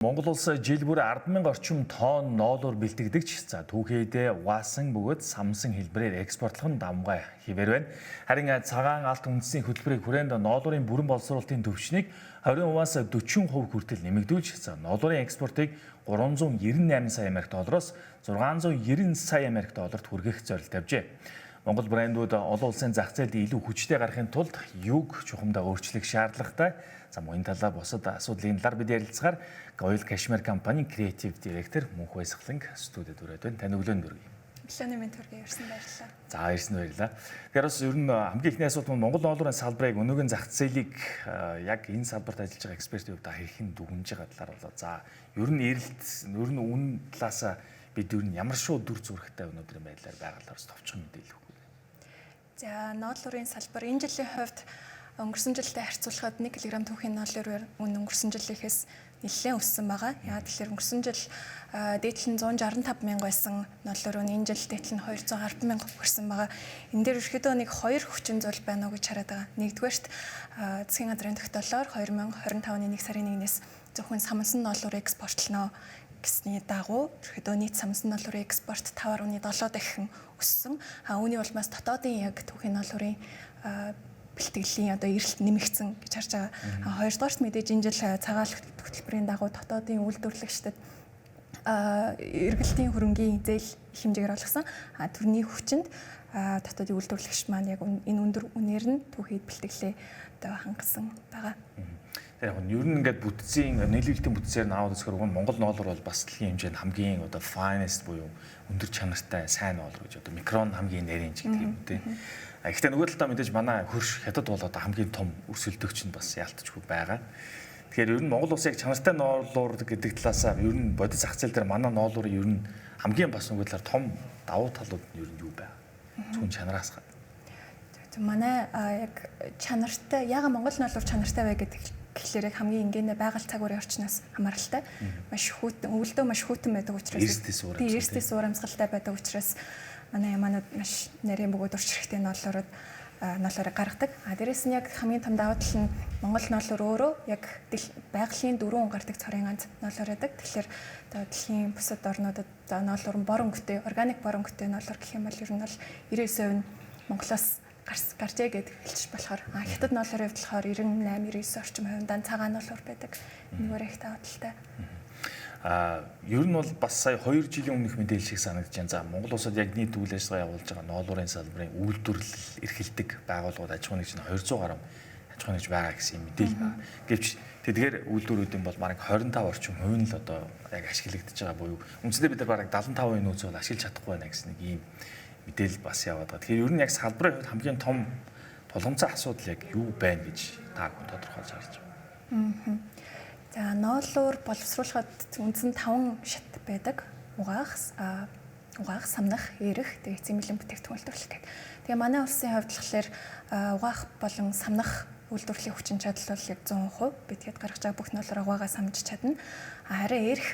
Монгол улс жил бүр 10,000 орчим тонн ноолуур бэлтгэдэг ч за түүхийдээ угаасан бөгөөд самсан хэлбэрээр экспортлох нь давамгай хэвээр байна. Харин цагаан алт үндэсний хөтөлбөрийн хүрээнд ноолуурын бүрэн боловсруулалтын түвшнийг 20%-аас 40% хүртэл нэмэгдүүлж за ноолуурын экспортыг 398 сая Америк доллароос 690 сая Америк долларт хүргэх зорилт тавьжээ. Монгол брэндүүд олон улсын зах зээлд илүү хүчтэй гарахын тулд юг чухамдаа өөрчлөх шаардлагатай. За мөн энэ талаар бусад асуудлын талаар бид ярилцгаар Гойл Кашмир компанийн креатив директор Мөнх Баясгалан студид өрөөд байна. Тань өглөөний төргий. Өглөөний мэнд төргий, ирсэн баярлалаа. За, ирсэн баярлалаа. Тэгэхээр бас ер нь хамгийн эхний асуулт нь Монгол ноолуурын салбарыг өнөөгийн зах зээлийг яг энэ салбарт ажиллаж байгаа экспертийн хувьд хэрхэн дүгнэж байгаа талаар болоо. За, ер нь эрэлт, ер нь үн талаасаа бид ер нь ямар шууд дүр зурагтай өнөөдрийн байдлаар байгалаар бас товчхон мэдээлэл өгөх. За, ноолуурын салбар энэ жилийн хувьд өнгөрсөн жилтэй харьцуулахад 1 кг түүхийн ноолуурын үн өнгөрсөн жилийнхээс нэлээд өссөн байгаа. Яагаад гэхээр өнгөрсөн жил дээдл нь 165 мянга байсан ноолуур үн энэ жил дээдл нь 210 мянга хүрсэн байгаа. Энэ дээр ерөөхдөө нэг хоёр хүчин зүйл байна уу гэж хараад байгаа. Нэгдүгээрт засгийн газрын тогтоолоор 2025 оны 1 сарын 1-ээс зөвхөн самсан ноолуур экспортлно гэсний дагуу ерөөхдөө нийт самсан ноолуурын экспорт 5.7 дахин өссөн. А үүний улмаас дотоодын яг түүхийн ноолуурын бэлтгэлийн одоо эрэлт нэмэгдсэн гэж харж байгаа. А хоёрдугаарт мэдээж энэ жил цагаал хөтөлбөрийн дагуу дотоодын үйлдвэрлэгчдэд эргэлтийн хөрөнгийн зээл их хэмжээгээр олгосон. А тэрний хүчинд дотоодын үйлдвэрлэгч маань яг энэ өндөр үнээр нь түүхийд бэлтгэлээ одоо хангасан байгаа. Тэр яг нь ер нь ингээд бүтцийн нийлүүлэлтийн бүтцээр нь аваад үзэхээр уг нь Монгол ноолуур бол бас дэлхийн хэмжээнд хамгийн одоо finest буюу өндөр чанартай сайн ноолуур гэж одоо микрон хамгийн нарийн ч гэдэг юм үү. А гэхдээ нөгөө талдаа мэдээж манай хөрш хятад бол одоо хамгийн том өрсөлдөгч нь бас яалтчгүй байгаа. Тэгэхээр ер нь Монгол улс яг чанартай ноолуур гэдэг талаасаа ер нь бодит зах зээл дээр манай ноолуурын ер нь хамгийн бас нөгөө талаар том давуу талууд нь ер нь юу байгаа? Зөвхөн чанараас гадна. Манай яг чанартай, яагаад Монгол ноолуур чанартай вэ гэдэг гэхлээр яг хамгийн энгийнэ байгаль цаг үеийн орчноос хамааралтай. Маш хүйтэн, өвөлдөө маш хүйтэн байдаг учраас эрсдэл суур амьсгалтай байдаг учраас манай ямаанууд маш нарийн бөгөөд урч хэрэгтэй ноолуурууд ноолуурыг гаргадаг. А дээрэс нь яг хамгийн том давуу тал нь Монгол ноолуур өөрөө яг байгалийн дөрвөн гардаг цорын ганц ноолуур байдаг. Тэгэхээр одоо дэлхийн бусад орнуудад ноолуур нь бор өнгөтэй, органик бор өнгөтэй ноолуур гэх юм бол ер нь бол 99% нь Монголоос гарчээ гэд хэлчих болохоор хятад ноолуурын хувьд болохоор 98 99 орчим хувь дан цагаан ноолуур байдаг. Энэгээр их давуу талтай. Ер нь бол бас сая 2 жилийн өмнөх мэдээлэл шиг санагдаж байна. За, Монгол улсад яг нийт үйл ажиллагаа явуулж байгаа ноолуурын салбарын үйлдвэрлэл эрхэлдэг байгууллагууд аж ахуйн нэгж нь 200 гаруй аж ахуйн нэгж байгаа гэсэн мэдээлэл байна. Гэвч тэдгээр үйлдвэрүүдийн бол бараг 25 орчим хувь нь л одоо яг ашиглагдаж байгаа буюу үндсэндээ бид нар бараг 75% нөөц бол ашиглаж чадахгүй байна гэсэн нэг ийм мэдээлэл бас яваад байгаа. Тэгэхээр ер нь яг салбарын хувьд хамгийн том тулгамцай асуудал яг юу байна гэж та бүхэн тодорхойлж харж байна? За, ноолуур боловсруулахад үндсэн 5 шат байдаг. Угаах, самнах, эрэх, тэгээ эцсийн бэлэн бүтээгдэхүүн үйлдвэрлэх гэдэг. Тэгээ манай улсын хувьд болохоор угаах болон самнах үйлдвэрлэлийн хүчин чадал бол яг 100%. Бид хэд гаргаж байгаа бүх ноолоор угаагаа самж чадна. Харин эрэх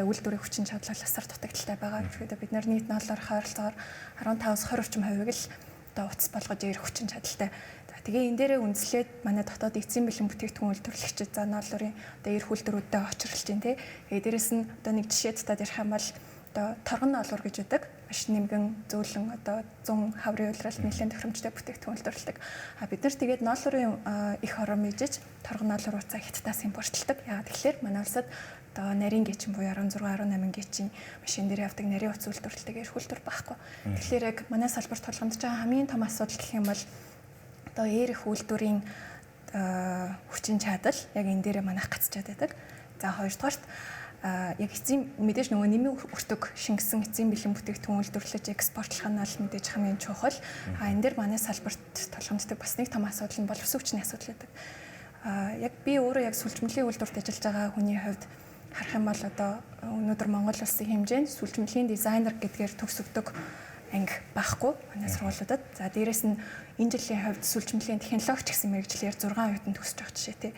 үйлдвэрийн хүчин чадал бол асар дутагдaltaй байгаа. Тэгэхээр бид нар нийт ноолоор ойролцоогоор 15-аас 20 орчим хувийг л одоо утас болгож эрэх хүчин чадалтай. За, тэгээ энэ дээрээ үндэслээд манай дотоод эцсийн бэлэн бүтээгдэхүүн үйлдвэрлэгчид за ноолуурын одоо эрэх үйлдвэрүүдэд очирлж байна тий. Тэгээ дээрэс нь одоо нэг жишээ татаад ярих юм бол одоо торгон ноолуур гэж байдаг. Маш нэмгэн зөөлөн одоо 100 хаврын улиралд нэлээд тохиромжтой бүтээгдэхүүн үйлдвэрлэдэг. А бид нар тэгээд ноолуурын их орон мижиж торгон ноолуур утсаа хятадаас импортлдог. Яагаад гэхээр манай улсад одоо нарийн гечин буюу 16 18 гечийн машин дээр явдаг нарийн утас үйлдвэрлэдэг эрх үйлдвэр байхгүй. Тэгэхээр яг манай салбарт тулгамдж байгаа хамгийн том асуудал гэх юм бол одоо эрх үйлдвэрийн хүчин чадал яг энэ дээрээ манайх гацчаад байдаг. За, хоёрдугаарт яг эцсийн мэдээж нөгөө нэмийн өртөг шингэсэн эцсийн бэлэн бүтээгдэхүүн үйлдвэрлэж экспортлох нь бол мэдээж хамгийн чухал. А энэ дээр манай салбарт тулгамддаг бас нэг том асуудал нь боловсон хүчний асуудал байдаг. Яг би өөрөө яг сүлжмөлийн үйлдвэрт ажиллаж байгаа хүний хувьд харах юм бол одоо өнөөдөр Монгол улсын хэмжээнд сүлжмөлийн дизайнер гэдгээр төгсөгдөг анги байхгүй манай сургуулиудад. За, дээрэс нь энэ жилийн хувьд сүлжмөлийн технологич гэсэн мэргэжлээр 6 оюутан төгсөж байгаа жишээ тий.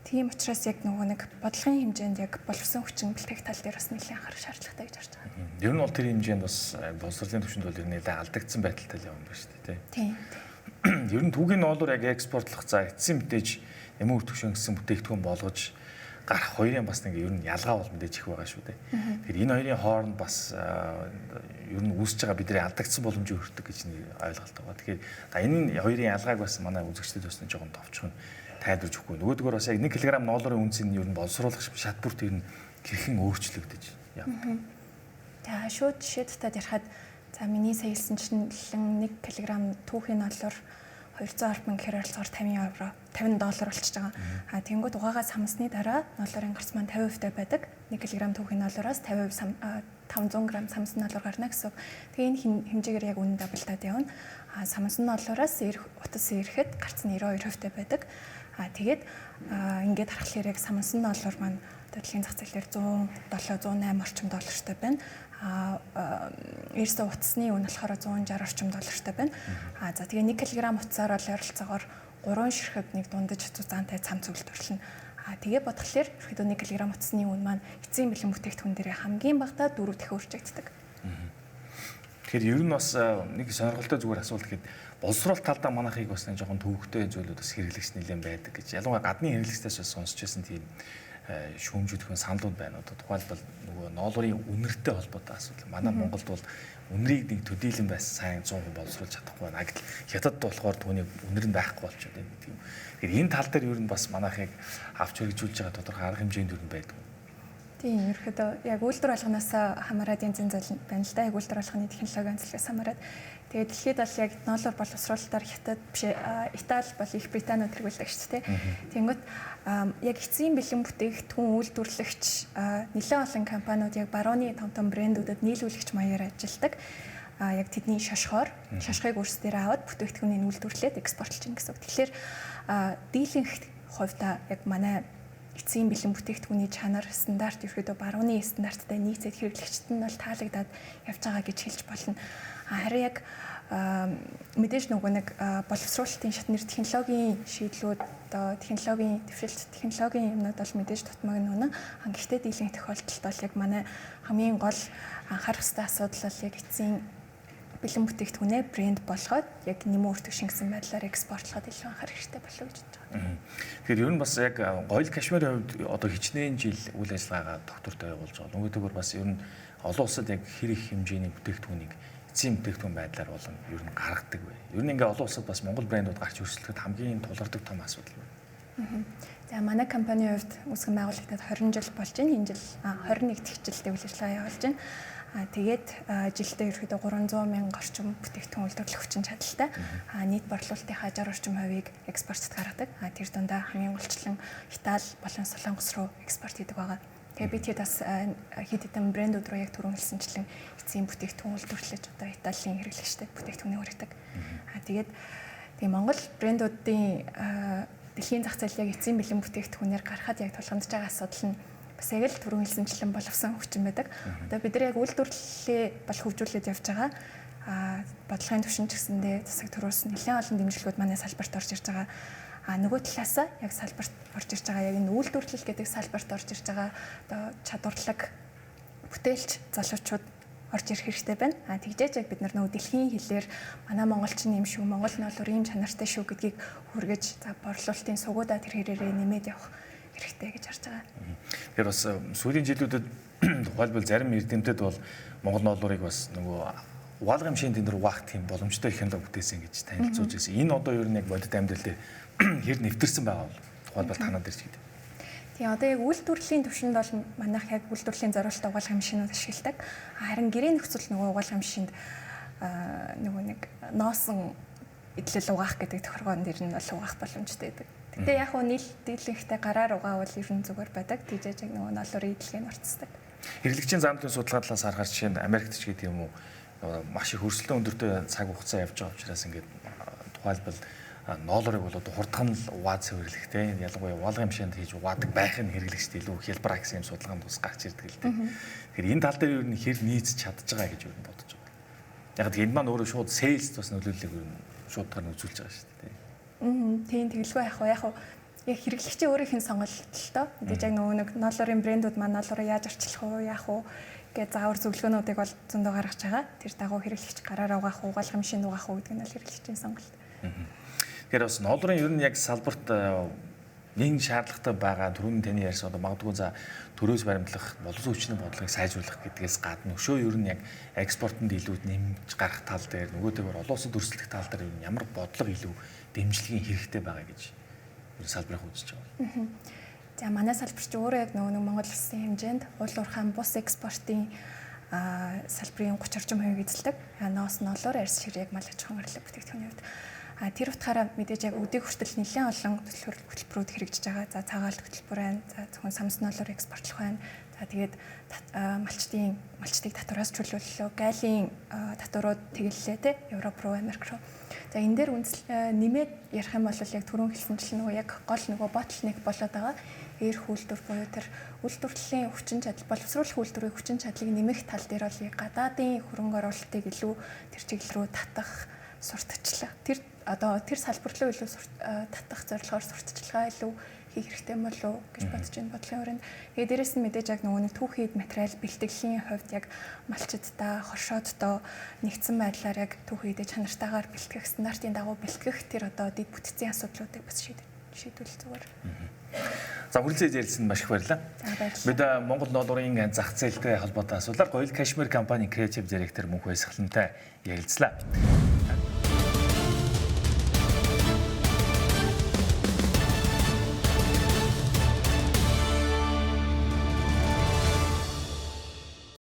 Тийм учраас яг нөгөө нэг бодлогын хэмжээнд яг боловсон хүчин бэлтгэх тал дээр бас нэлээд анхаарах шаардлагатай гэж харж байгаа. Ер нь бол тэр хэмжээнд бас боловсролын түвшинд бол ер нь нэлээд алдагдсан байдалтай л явна байна шүү дээ тий. Тийм. Ер нь түүгийн ноолуур яг экспортлох за эцсийн мэдээж нэмэн үр төвшин гэсэн бүтээгдэхүүн болгож гарах хоёрын бас нэг ер нь ялгаа бол мэдээж их байгаа шүү дээ. Тэгэхээр энэ хоёрын хооронд бас ер нь үүсэж байгаа бидний алдагдсан боломжийг өртөг гэж нэг ойлголт байгаа. Тэгэхээр энэ хоёрын ялгааг бас манай үзэгчдэд бас нэг жоохон товчхон тайлбарж өгөхгүй. Нөгөөдгөр бас яг 1 кг ноолорын үнцийг ер нь боловсруулах шат бүрт ер нь хэрхэн өөрчлөгдөж явдаг. За шууд жишээ татаад ярихад за миний сая хэлсэнчлэн 1 кг түүхийн ноолоор 210 мянга гэхээр ойролцоогоор 50 евро, 50 доллар болчихж байгаа. А тэгэнгүүт угаагаа самсны дараа ноолорын гарц маань 50% тай байдаг. 1 кг түүхийн ноолороос 50% 500 г самсан ноолор гарна гэсэн үг. Тэгээ энэ хэмжээгээр яг үнэн даблдаад явна. А самсан ноолороос утас ирэхэд гарц нь 92% тай байдаг. А тэгээд ингээд харахаар яг самсан ноолор маань дэлхийн зах зээлээр 107 108 орчим доллартай байна. А ерөөсөө утасны үн болохоор 160 орчим доллартай байна. А за тэгээ 1 кг утсаар бол ойролцоогоор 3 ширхэг нэг дундаж зузаантай цам цөлд орлно. А тэгээ бодглохлоор ерөөдөө 1 кг утасны үн маань эцсийн бэлэн бүтээгдэхүүн дээр хамгийн багадаа 4 дахин өөрчлөгддөг. Тэгэхээр ер нь бас нэг сонирхолтой зүгээр асуулт гэхэд боловсруул талдаа манайхыг бас нэг жоохон төвөгтэй зүйлүүд бас хэрэглэгч нэлээд байдаг гэж. Ялангуяа гадны хэрэглэгчдээс бас сонсч байсан тийм шүүмжүүдхэн саналууд байна. Одоо тухайлбал нөгөө ноолорын үнэртэй холбоотой асуудал. Манай Монголд бол үнэрийг нэг төдийлөн байсан сайн 100% боловсруулж чадахгүй байна. Гэтэл хятад болохоор түүний үнэр нь байхгүй болчиход байна гэдэг юм. Тэгэхээр энэ тал дээр ер нь бас манайхыг авч хэрэгжүүлж байгаа тодорхой арга хэмжээнд ер нь байдаг. Тийм, ерөөхдөө яг үйлдвэр болгоноос хамаарат янз янз зүйл байна л да. Яг үйлдвэр болгоны технологи онцлогоос хамаарат. Тэгээд дэлхийд бол яг ноолоор боловсруулалтаар хятад биш Итали бол Их Британиуд хэрэглэдэг шүү дээ. Тэнгүүт яг эцсийн бэлэн бүтээгдэхүүн үйлдвэрлэгч нэлээд олон компаниуд яг барууны том том брэндүүдэд нийлүүлэгч маягаар ажилладаг. Яг тэдний шошгоор шошгыг өөрсдөө аваад бүтээгдэхүүнийг үйлдвэрлээд экспортлж гин гэсэн үг. Тэгэхээр дийлэнх хувьдаа яг манай эцсийн бэлэн бүтээгдэхүүний чанар стандарт ерөөдөө барууны стандарттай нийцээд хэрэглэгчдэд нь бол таалагдаад явж байгаа гэж хэлж болно. Харин яг мэдээж нөгөө нэг боловсруулалтын шатны технологийн шийдлүүд одоо технологийн дэвшилт технологийн юмнууд бол мэдээж тутмаг нь үнэн. Гэхдээ дийлэнх тохиолдолд бол яг манай хамгийн гол анхаарах ёстой асуудал бол яг эцсийн бэлэн бүтээгдэхүүнээ брэнд болгоод яг нэмэн өртөг шингэсэн байдлаар экспортлоход илүү анхаарах хэрэгтэй болов гэж бодож байгаа. Тэгэхээр ер нь бас яг гоёл кашмирын хувьд одоо хичнээн жил үйл ажиллагаагаа доктортой явуулж байгаа. Нөгөөдөгөр бас ер нь олон улсад яг хэр их хэмжээний бүтээгдэхүүнийг эцсийн бүтээгдэхүүн байдлаар болон ер нь гаргадаг вэ? Ер нь ингээ олон улсад бас Монгол брэндүүд гарч өрсөлдөхөд хамгийн тулгардаг том асуудал байна. За манай компанийн хувьд үүсгэн байгуулагдаад 20 жил болж байна. Энэ жил 21 дахь жилдээ үйл ажиллагаа явуулж байна. Тэгээд жилдээ ерөөдөө 300 мянга орчим бүтээгдэхүүн үйлдвэрлэх хүчин чадалтай. Нийт борлуулалтынхаа 60 орчим хувийг экспортод гаргадаг. Тэр дундаа хамгийн голчлон Итали болон Солонгос руу экспорт хийдэг байгаа. Тэгээ би тэгэд бас хэд хэдэн брэндүүд рүү яг түрүүн хэлсэнчлэн эцсийн бүтээгдэхүүн үйлдвэрлэж одоо Италийн хэрэглэгчдэд бүтээгдэхүүнийг хүргэдэг. Тэгээд тэгээ Монгол брэндүүдийн дэлхийн зах зээл яг эцсийн бэлэн бүтээгдэхүүнээр гаргахад яг тулгамдж байгаа асуудал нь бас яг л түрүүн хэлсэнчлэн боловсон хүчин байдаг. Одоо бид нар яг үйлдвэрлэлээ бол хөгжүүлээд явж байгаа. Бодлогын түвшин ч гэсэндээ засаг төрөөс нэлээд олон дэмжлэгүүд манай салбарт орж ирж байгаа. Нөгөө талаасаа яг салбарт орж ирж байгаа яг энэ үйлдвэрлэл гэдэг салбарт орж ирж байгаа одоо чадварлаг бүтээлч залуучууд орж ирэх хэрэгтэй байна. Тэгжээж яг бид нар нөгөө дэлхийн хэлээр манай монголчин юм шүү, Монгол ноолоор ийм чанартай шүү гэдгийг хүргэж за борлуулалтын сугуудаа тэр хэрээрээ нэмээд явах хэрэгтэй гэж харж байгаа. Тэгэхээр бас сүүлийн жилүүдэд тухайлбал зарим эрдэмтэд бол Монгол ноолуурыг бас нөгөө угаалгын машин тэн дээр угаах тийм боломжтой технологи бүтээсэн гэж танилцуулж ирсэн. Энэ одоо ер нь яг бодит амьдрал дээр хэр нэвтэрсэн байгаа бол тухайлбал танаа дээр ч гэдэг. Тийм, одоо яг үйлдвэрлэлийн түвшинд бол манайх яг үйлдвэрлэлийн зориулттай угаалгын машинууд ашигладаг. Харин гэрээ нөхцөл нөгөө угаалгын машинд нөгөө нэг ноосон эдлэл угаах гэдэг тохиргоон дээр нь бол угаах боломжтой байдаг. Гэтэ яг хөө нийл дийлэнхтэй гараар угаавал ер нь зүгээр байдаг. Тийжээж яг нөгөө ноолорын эдлэгийг орцдог. Хэрэглэгчийн заамтлын судалгаа талаас харахаар жишээ нь Америкт ч гэдэг юм уу маш их өрсөлдөөн өндөртэй цаг хугацаа явж байгаа учраас ингээд тухайлбал ноолорыг бол одоо хурдхан л угаа цэвэрлэхтэй. Ялангуяа угаалгын машинд хийж угаадаг байх нь хэрэглэгчд илүү хялбар гэсэн юм судалгаанд бас гарч ирдэг л дээ. Тэгэхээр энэ тал дээр ер нь хэр нийцэж чадж байгаа гэж ер нь бодож байгаа. Яг л энэ маань өөрөө шууд сейлс бас нөлөөллийг ер нь шуудгаар нь үзүүлж байгаа шүү дээ. Тийм, тэгэлгүй яах вэ? Яг яг хэрэглэгчийн өөрийнх нь сонголт л доо. Мэдээж яг нөгөө нэг ноолорын брэндүүд маань ноолороо яаж арчлах уу, яах уу гэж заавар зөвлөгөөнүүдийг бол зөндөө гаргаж байгаа. Тэр дагуу хэрэглэгч гараараа угаах уу, угаалгын машинд угаах уу гэдэг нь бол хэрэглэгчийн сонголт. Тэгэхээр бас ноолорын ер нь яг салбарт Нэн шаардлагатай байгаа түрүүний таны ярьсан одоо магадгүй за төрөөс баримтлах, боловсон хүчний бодлогыг сайжруулах гэдгээс гадна өшөө ер нь яг экспортод илүү нэмж гарах тал дээр нөгөөтэйгөр олон улсад өрсөлдөх тал дээр ер нь ямар бодлого илүү дэмжлэгийн хэрэгтэй байгаа гэж ер нь салбарыг үзэж байгаа. За манай салбар чи өөрөө яг нөгөө Монгол улсын хэмжээнд уул уурхайн бус экспортын салбарын 30 орчим хувийг эзэлдэг. Ноос ноолоор арьс ширээг мал аж ахуйн гаргалаа бүтээгдэхүүний хувьд. Тэр утгаараа мэдээж яг өдийг хүртэл нэлээд олон хөтөлбөрүүд хэрэгжиж байгаа. За цагаалт хөтөлбөр байна. За зөвхөн самс ноолоор экспортлох байна. За тэгээд малчдыг татвараас чөлөөллөө. Галийн татварууд тэгэллээ те Европ руу, Америк руу. За энэ дээр нэмээд ярих юм бол яг түрүүн хэлсэнчлэн нөгөө яг гол нөгөө bottleneck болоод байгаа эрх үйлдвэр буюу тэр үйлдвэрлэлийн хүчин чадал, боловсруулах үйлдвэрийн хүчин чадлыг нэмэх тал дээр бол гадаадын хөрөнгө оруулалтыг илүү тэр чиглэл рүү татах сурталчлага. Тэр одоо тэр салбар руу илүү татах зорилгоор сурталчилгаа илүү хийх хэрэгтэй болов уу гэж бодож байна бодлогын хүрээнд. Тэгээ дээрэс нь мэдээж яг нөгөө нэг түүхийд материал бэлтгэлийн хувьд яг малчидтай, хоршоодтой нэгдсэн байдлаар яг түүхийдээ чанартайгаар бэлтгэх, стандартын дагуу бэлтгэх тэр одоо дэд бүтцийн асуудлуудыг бас шийдвэл зүгээр. За хүрэлцэн ярилцсанд маш их баярлалаа. Бид Монгол ноолуурын зах зээлтэй холбоотой асуудлаар Гоёл Кашмир компани креатив директор Мөнх Баясгалантай ярилцлаа.